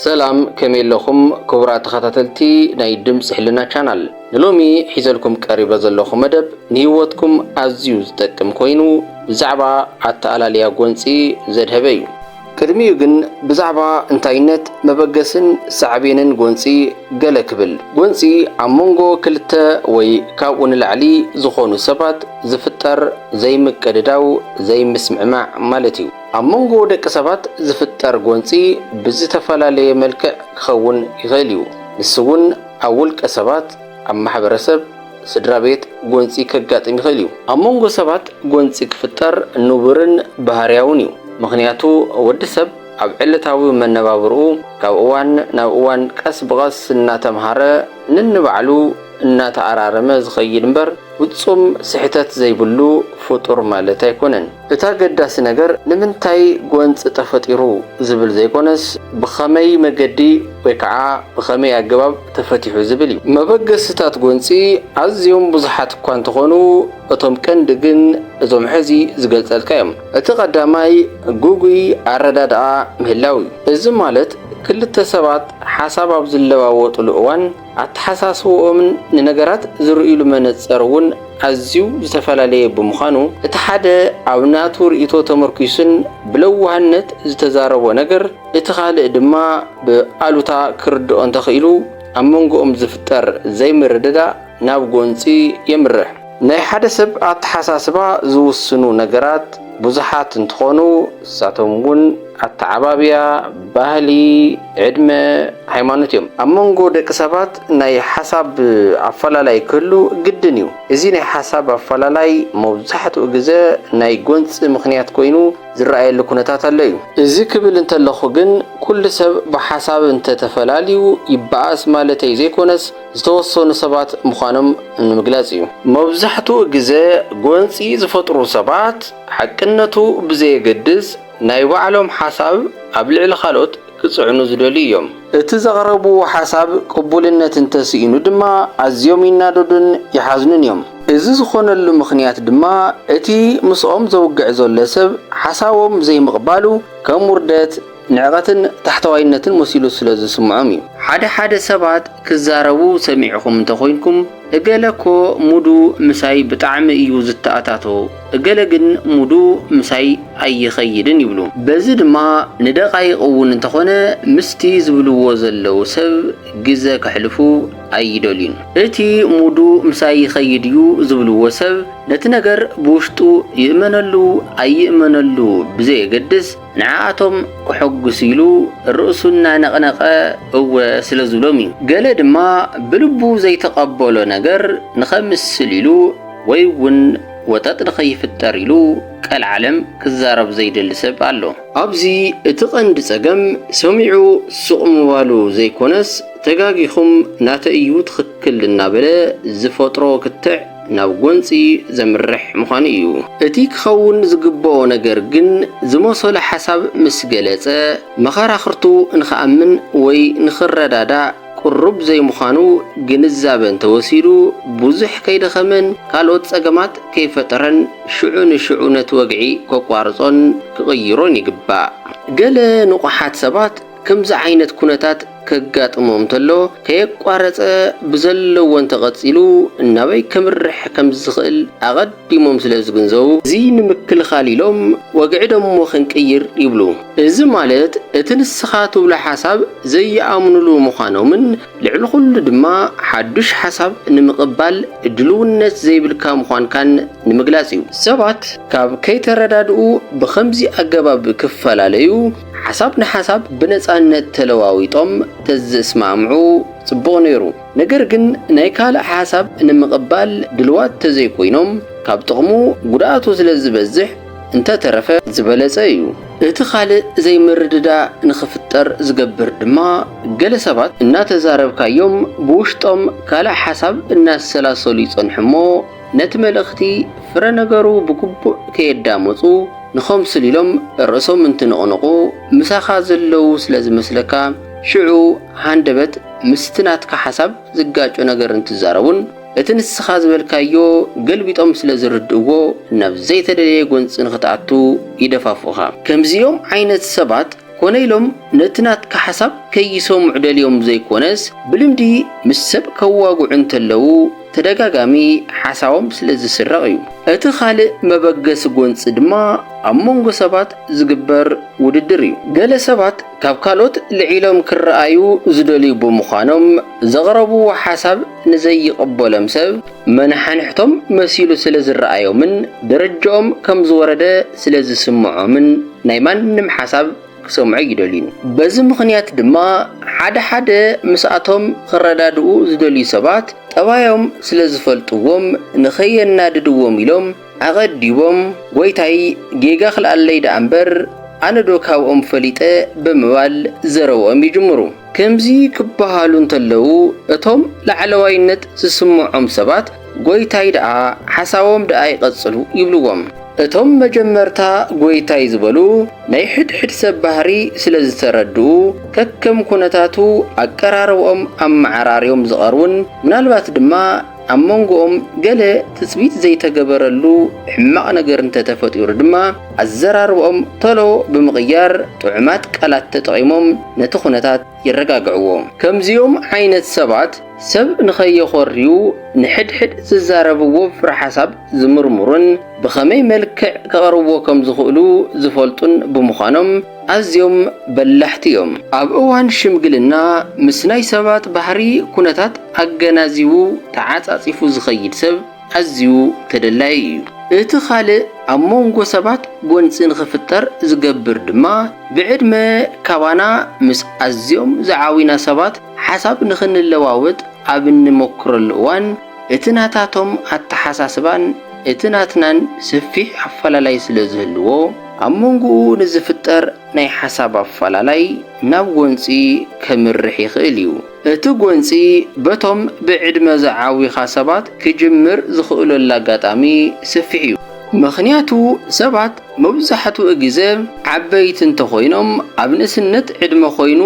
ሰላም፣ ከመይ ኣለኹም ክቡራት ተኸታተልቲ ናይ ድምፂ ሕልና ቻናል? ንሎሚ ሒዘልኩም ቀሪበ ዘለኹ መደብ ንህይወትኩም ኣዝዩ ዝጠቅም ኮይኑ፣ ብዛዕባ ኣተኣላልያ ጎንፂ ዘድሀበ እዩ። ቅድሚኡ ግን ብዛዕባ እንታይነት፣ መበገስን ሳዕቤንን ጎንፂ ገለ ክብል። ጎንፂ ኣብ መንጎ ክልተ ወይ ካብኡ ንላዕሊ ዝኾኑ ሰባት ዝፍጠር ዘይምቅድዳው፣ ዘይምስምዕማዕ ማለት እዩ። ኣብ መንጎ ደቂ ሰባት ዝፍጠር ጎንፂ ብዝተፈላለየ መልክዕ ክኸውን ይኽእል እዩ። ንሱ እውን ኣብ ውልቀ ሰባት፣ ኣብ ማሕበረሰብ፣ ስድራ ቤት ጎንፂ ከጋጥም ይኽእል እዩ። ኣብ መንጎ ሰባት ጎንፂ ክፍጠር ንቡርን ባህርያውን እዩ። ምኽንያቱ ወዲ ሰብ ኣብ ዕለታዊ መነባብርኡ ካብ እዋን ናብ እዋን ቀስ ብቐስ እናተምሃረ፣ ነንባዕሉ እናተኣራረመ ዝኸይድ እምበር፣ ፍጹም ስሕተት ዘይብሉ ፍጡር ማለት ኣይኮነን። እቲ ኣገዳሲ ነገር ንምንታይ ጎንፂ ተፈጢሩ ዝብል ዘይኮነስ፣ ብኸመይ መገዲ ወይ ከዓ ብኸመይ ኣገባብ ተፈቲሑ ዝብል እዩ። መበገስታት ጎንፂ ኣዝዮም ብዙሓት እኳ እንተኾኑ፣ እቶም ቀንዲ ግን እዞም ሕዚ ዝገልጸልካ እዮም። እቲ ቀዳማይ፣ ግጉይ ኣረዳድኣ ምህላው እዩ። እዚ ማለት ክልተ ሰባት ሓሳብ ኣብ ዝለዋወጡሉ እዋን፣ ኣተሓሳስብኦምን ንነገራት ዝርእይሉ መነጸር እውን ኣዝዩ ዝተፈላለየ ብምዃኑ፣ እቲ ሓደ ኣብ ናቱ ርእይቶ ተመርኲሱን ብለዋህነት ዝተዛረቦ ነገር፣ እቲ ካልእ ድማ ብኣሉታ ክርድኦ እንተኽኢሉ፣ ኣብ መንጎኦም ዝፍጠር ዘይምርድዳእ ናብ ጎንጺ የምርሕ። ናይ ሓደ ሰብ ኣተሓሳስባ ዝውስኑ ነገራት ብዙሓት እንትኾኑ፣ ንሳቶም እውን ኣተዓባብያ፣ ባህሊ፣ ዕድመ፣ ሃይማኖት እዮም። ኣብ መንጎ ደቂ ሰባት ናይ ሓሳብ ኣፈላላይ ክህሉ ግድን እዩ። እዚ ናይ ሓሳብ ኣፈላላይ መብዛሕትኡ ግዘ ናይ ጎንፂ ምኽንያት ኮይኑ ዝረኣየሉ ኩነታት ኣሎ እዩ። እዚ ክብል እንተለኹ ግን፣ ኩሉ ሰብ ብሓሳብ እንተተፈላልዩ ይበኣስ ማለተይ ዘይኮነስ፣ ዝተወሰኑ ሰባት ምዃኖም ንምግላጽ እዩ። መብዛሕትኡ ግዘ ጎንፂ ዝፈጥሩ ሰባት፣ ሓቅነቱ ብዘየገድስ፣ ናይ ባዕሎም ሓሳብ ኣብ ልዕሊ ካልኦት ክጽዕኑ ዝደልዩ እዮም። እቲ ዘቕረብዎ ሓሳብ ቅቡልነት እንተስኢኑ ድማ ኣዝዮም ይናደዱን ይሓዝኑን እዮም። እዚ ዝኾነሉ ምኽንያት ድማ እቲ ምስኦም ዘውግዕ ዘሎ ሰብ ሓሳቦም ዘይምቕባሉ ከም ውርደት፣ ንዕቐትን ታሕተዋይነትን መሲሉ ስለ ዝስምዖም እዩ። ሓደ ሓደ ሰባት ክዛረቡ ሰሚዕኹም እንተኾይንኩም፣ "እገለ እኮ ሙዱ ምሳይ ብጣዕሚ እዩ ዝተኣታቶ፣ እገለ ግን ሙዱ ምሳይ ኣይኸይድን" ይብሉ። በዚ ድማ ንደቓይቕ እውን እንተኾነ ምስቲ ዝብልዎ ዘለዉ ሰብ ግዘ ከሕልፉ ኣይደልዩን። እቲ ሙዱ ምሳይ ይኸይድ እዩ ዝብልዎ ሰብ ነቲ ነገር ብውሽጡ ይእመነሉ ኣይእመነሉ ብዘየገድስ፣ ንዓኣቶም ከሐጉስ ኢሉ ርእሱ እናነቕነቐ እወ ስለ ዝብሎም እዩ። ገለ ድማ ብልቡ ዘይተቐበሎ ነገር ንኸምስል ኢሉ ወይ እውን ወጠጥ ንኸይፍጠር ኢሉ ቀልዓለም ክዛረብ ዘይደሊ ሰብ ኣሎ። ኣብዚ እቲ ቀንዲ ጸገም ሰሚዑ ስቕ ምባሉ ዘይኮነስ፣ "ተጋጊኹም፣ ናተይ እዩ ትኽክል" እናበለ ዝፈጥሮ ክትዕ ናብ ጎንጺ ዘምርሕ ምዃኑ እዩ። እቲ ክኸውን ዝግብኦ ነገር ግን፣ ዝመሰሎ ሓሳብ ምስ ገለጸ፣ መኸራኽርቱ ንኽኣምን ወይ ንኽረዳዳእ ቅሩብ ዘይምዃኑ ግንዛበ እንተወሲዱ፣ ብዙሕ ከይደኸመን ካልኦት ጸገማት ከይፈጠረን፣ ሽዑ ንሽዑ ነቲ ወግዒ ከቋርጾን ክቕይሮን ይግባእ። ገለ ንቑሓት ሰባት ከምዚ ዓይነት ኩነታት ከጋጥሞም እንተሎ፣ ከየቋረጸ ብዘለዎ እንተቐጺሉ፣ ናበይ ከምርሕ ከም ዝኽእል ኣቐዲሞም ስለ ዝግንዘቡ፣ እዚ ንምክልኻል ኢሎም ወግዒ ደሞ ክንቅይር ይብሉ። እዚ ማለት፣ እቲ ንስኻ ትብሎ ሓሳብ ዘይኣምኑሉ ምዃኖምን፣ ልዕሊ ኩሉ ድማ ሓዱሽ ሓሳብ ንምቕባል ድልውነት ዘይብልካ ምዃንካን ንምግላጽ እዩ። ሰባት ካብ ከይተረዳድኡ ብኸምዚ ኣገባብ ክፈላለዩ፣ ሓሳብ ንሓሳብ ብነጻነት ተለዋዊጦም ተዝስማምዑ ጽቡቕ ነይሩ። ነገር ግን ናይ ካልእ ሓሳብ ንምቕባል ድልዋት ተዘይኮይኖም፣ ካብ ጥቕሙ ጉድኣቱ ስለ ዝበዝሕ፣ እንተተረፈ ዝበለጸ እዩ። እቲ ካልእ ዘይምርድዳእ ንኽፍጠር ዝገብር ድማ፣ ገለ ሰባት እናተዛረብካዮም ብውሽጦም ካልእ ሓሳብ እናሰላሰሉ ይጸንሑ እሞ፣ ነቲ መልእኽቲ ፍረ ነገሩ ብግቡእ ከየዳመጹ፣ ንኸምስል ኢሎም ርእሶም እንትንቕንቑ፣ ምሳኻ ዘለዉ ስለ ዝመስለካ፣ ሽዑ ሃንደበት ምስቲ ናትካ ሓሳብ ዝጋጮ ነገር እንትዛረቡን፣ እቲ ንስኻ ዝበልካዮ ገልቢጦም ስለ ዝርድእዎ፣ ናብ ዘይተደለየ ጎንጺ ንኽትኣቱ ይደፋፍኡኻ። ከምዚኦም ዓይነት ሰባት ኮነ ኢሎም ነቲ ናትካ ሓሳብ ከይሰምዑ ደልዮም ዘይኮነስ፣ ብልምዲ ምስ ሰብ ከዋግዑ እንተለዉ ተደጋጋሚ ሓሳቦም ስለ ዝስረቕ እዩ። እቲ ካልእ መበገሲ ጎንጺ ድማ ኣብ መንጎ ሰባት ዝግበር ውድድር እዩ። ገለ ሰባት ካብ ካልኦት ልዒሎም ክረኣዩ ዝደልዩ ብምዃኖም፣ ዘቕረብዎ ሓሳብ ንዘይቕበሎም ሰብ መነሓንሕቶም መሲሉ ስለ ዝረኣዮምን ደረጃኦም ከም ዝወረደ ስለ ዝስምዖምን ናይ ማንም ሓሳብ ክሰምዑ ኣይደልዩን። በዚ ምኽንያት ድማ ሓደ ሓደ ምስኣቶም ክረዳድኡ ዝደልዩ ሰባት ጠባዮም ስለ ዝፈልጥዎም ንኸየናድድዎም ኢሎም ኣቐዲሞም "ጎይታይ ጌጋ ክልኣለይ ደኣ እምበር ኣነ ዶ ካብኦም ፈሊጠ?" ብምባል ዘረብኦም ይጅምሩ። ከምዚ ክበሃሉ እንተለዉ እቶም ላዕለዋይነት ዝስምዖም ሰባት "ጎይታይ ደኣ ሓሳቦም ደኣ ይቐጽሉ" ይብልዎም። እቶም መጀመርታ "ጎይታይ" ዝበሉ ናይ ሕድሕድ ሰብ ባህሪ ስለ ዝተረድኡ ከከም ኩነታቱ ኣቀራርብኦም ኣመዓራርዮም ዝቐርቡን ምናልባት ድማ ኣብ መንጎኦም ገለ ትጽቢት ዘይተገበረሉ ሕማቕ ነገር እንተተፈጢሩ ድማ ኣዘራርብኦም ቶሎ ብምቕያር ጥዑማት ቃላት ተጠቒሞም ነቲ ኩነታት የረጋግዕዎ። ከምዚኦም ዓይነት ሰባት ሰብ ንኸየኾርዩ ንሕድሕድ ዝዛረብዎ ፍረ ሓሳብ ዝምርምሩን ብኸመይ መልክዕ ከቕርብዎ ከም ዝኽእሉ ዝፈልጡን ብምዃኖም ኣዝዮም በላሕቲ እዮም። ኣብ እዋን ሽምግልና ምስ ናይ ሰባት ባህሪ ኩነታት ኣገናዚቡ ተዓጻጺፉ ዝኸይድ ሰብ ኣዝዩ ተደላዪ እዩ። እቲ ካልእ ኣብ መንጎ ሰባት ጎንጺ ንኽፍጠር ዝገብር ድማ ብዕድመ ካባና ምስ ኣዝዮም ዝዓብዩና ሰባት ሓሳብ ንኽንለዋወጥ ኣብ እንመክረሉ እዋን እቲ ናታቶም ኣተሓሳስባን እቲ ናትናን ሰፊሕ ኣፈላላይ ስለ ዝህልዎ ኣብ መንጎኡ ንዝፍጠር ናይ ሓሳብ ኣፈላላይ ናብ ጎንጺ ከምርሕ ይኽእል እዩ። እቲ ጎንጺ በቶም ብዕድመ ዝዓብዩኻ ሰባት ክጅምር ዝኽእለሉ ኣጋጣሚ ሰፊሕ እዩ። ምኽንያቱ ሰባት መብዛሕትኡ ግዜ ዓበይቲ እንተኾይኖም ኣብ ንእስነት ዕድመ ኮይኑ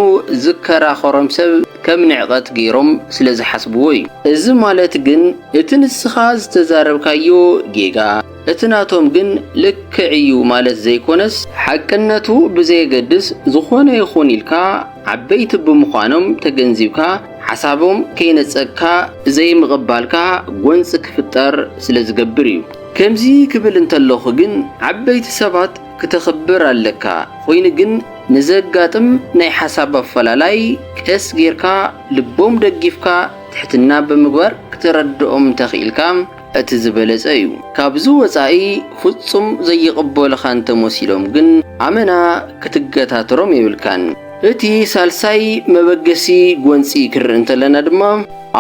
ዝከራኸሮም ሰብ ከም ንዕቀት ገይሮም ስለ ዝሓስብዎ እዩ። እዚ ማለት ግን እቲ ንስኻ ዝተዛረብካዮ ጌጋ እቲ ናቶም ግን ልክዕ እዩ ማለት ዘይኮነስ፣ ሓቅነቱ ብዘየገድስ ዝኾነ ይኹን ኢልካ ዓበይቲ ብምዃኖም ተገንዚብካ ሓሳቦም ከይነጸግካ ዘይምቕባልካ ጎንጺ ክፍጠር ስለ ዝገብር እዩ። ከምዚ ክብል እንተለኹ ግን ዓበይቲ ሰባት ክተኽብር ኣለካ። ኮይኑ ግን ንዘጋጥም ናይ ሓሳብ ኣፈላላይ ቀስ ጌርካ ልቦም ደጊፍካ ትሕትና ብምግባር ክተረድኦም እንተኽኢልካ እቲ ዝበለጸ እዩ። ካብዚ ወጻኢ ፍጹም ዘይቕበሉኻ እንተመሲሎም ግን ኣመና ክትገታትሮም የብልካን። እቲ ሳልሳይ መበገሲ ጎንጺ ክንርኢ እንተለና ድማ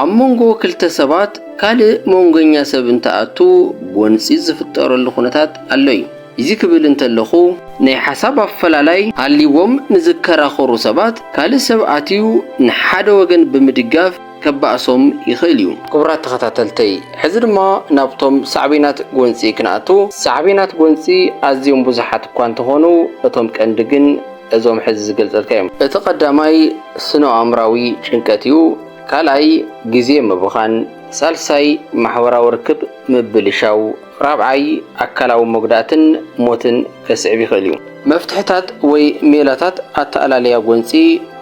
ኣብ መንጎ ክልተ ሰባት ካልእ መንጎኛ ሰብ እንትኣቱ ጎንጺ ዝፍጠረሉ ኩነታት ኣሎ እዩ። እዚ ክብል እንተለኹ ናይ ሓሳብ ኣፈላላይ ሃልይዎም ንዝከራኸሩ ሰባት ካልእ ሰብ ኣትዩ ንሓደ ወገን ብምድጋፍ ከባእሶም ይኽእል እዩ። ክቡራት ተኸታተልተይ፣ ሕዚ ድማ ናብቶም ሳዕቤናት ጎንጺ ክንኣቱ። ሳዕቤናት ጎንጺ ኣዝዮም ብዙሓት እኳ እንተኾኑ እቶም ቀንዲ ግን እዞም ሕዚ ዝገልጸልካ እዮም። እቲ ቀዳማይ ስነ ኣእምራዊ ጭንቀት እዩ። ካልኣይ ግዜ ምብኻን፣ ሳልሳይ ማሕበራዊ ርክብ ምብልሻው፣ ራብዓይ ኣካላዊ መጉዳእትን ሞትን ከስዕብ ይኽእል እዩ። መፍትሕታት ወይ ሜላታት ኣተኣላልያ ጎንጺ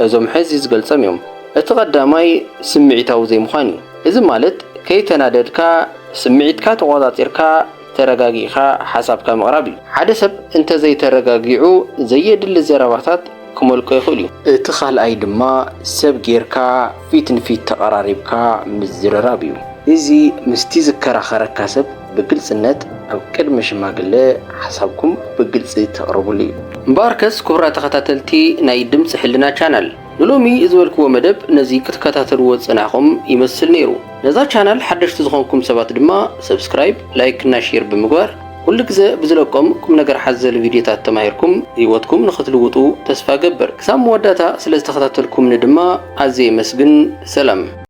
እዞም ሕዚ ዝገልጸም እዮም። እቲ ቀዳማይ ስምዒታዊ ዘይምዃን እዩ። እዚ ማለት ከይተናደድካ ስምዒትካ ተቖጻጺርካ ተረጋጊእካ ሓሳብካ ምቕራብ እዩ። ሓደ ሰብ እንተዘይተረጋጊዑ ዘየድሊ ዘረባታት ክመልቆ ይኽእል እዩ። እቲ ካልኣይ ድማ ሰብ ጌርካ ፊት ንፊት ተቐራሪብካ ምዝርራብ እዩ። እዚ ምስቲ ዝከራኸረካ ሰብ ብግልጽነት ኣብ ቅድሚ ሽማግለ ሓሳብኩም ብግልጺ ተቕርብሉ እዩ። እምበኣርከስ ክቡራት ተኸታተልቲ ናይ ድምፂ ሕልና ቻናል፣ ንሎሚ ዝበልክዎ መደብ ነዚ ክትከታተልዎ ዝጸናሕኹም ይመስል ነይሩ። ነዛ ቻናል ሓደሽቲ ዝኾንኩም ሰባት ድማ ሰብስክራይብ፣ ላይክ እና ሼር ብምግባር ኩሉ ግዘ ብዝለቆም ቁም ነገር ሓዘል ቪድዮታት ተማሂርኩም ህይወትኩም ንኽትልውጡ ተስፋ እገብር። ክሳብ መወዳእታ ስለ ዝተኸታተልኩምኒ ድማ ኣዝየ የመስግን። ሰላም።